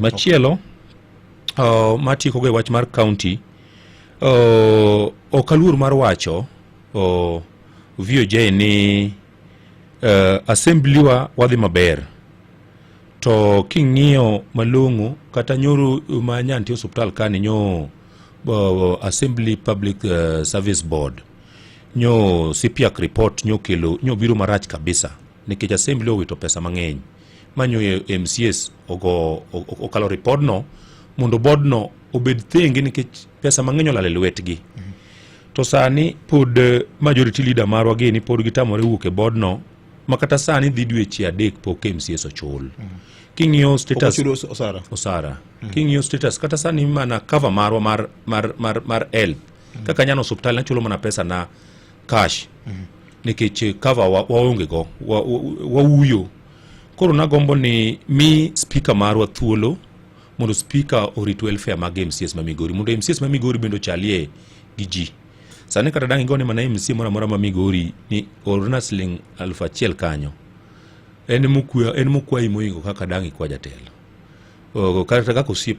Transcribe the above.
Machielo matieko go e wach mar county, ok aluor mar wacho VOJ ni assembly wa wadhi maber, to king'iyo malong'o kata nyoro ma nyantie osuptal kani nyo assembly public service board nyo CPIAC report nyo kelo nyo biro marach kabisa nikech assembly owito pesa mang'eny manyo MCAs ogo okalo report no mondo board no obed thenge nikech pesa mang'eny olal e lwetgi. To sani pod majority leader marwa gini pod gitamore wuok e board no, ma kata sani dhi dweche 3 pok MCAs ochul. King'iyo status Pok ochulo osara. Osara. King'iyo status kata sani mana cover marwa mar health, kaka nyano osuptal nachulo mana pesa na cash nikech cover waonge go, wauyo. Koro nagombo ni mi speaker marwa thuolo mondo speaker orit welfare mag MCAs ma Migori, mondo MCAs ma Migori bende ochalie gi ji. Sani kata dang' igone mana MCA moro amora ma Migori ni orna siling 1000 kanyo, en mokwayi moingo kaka dang' ikwa jatelo. Kata kaka osiep.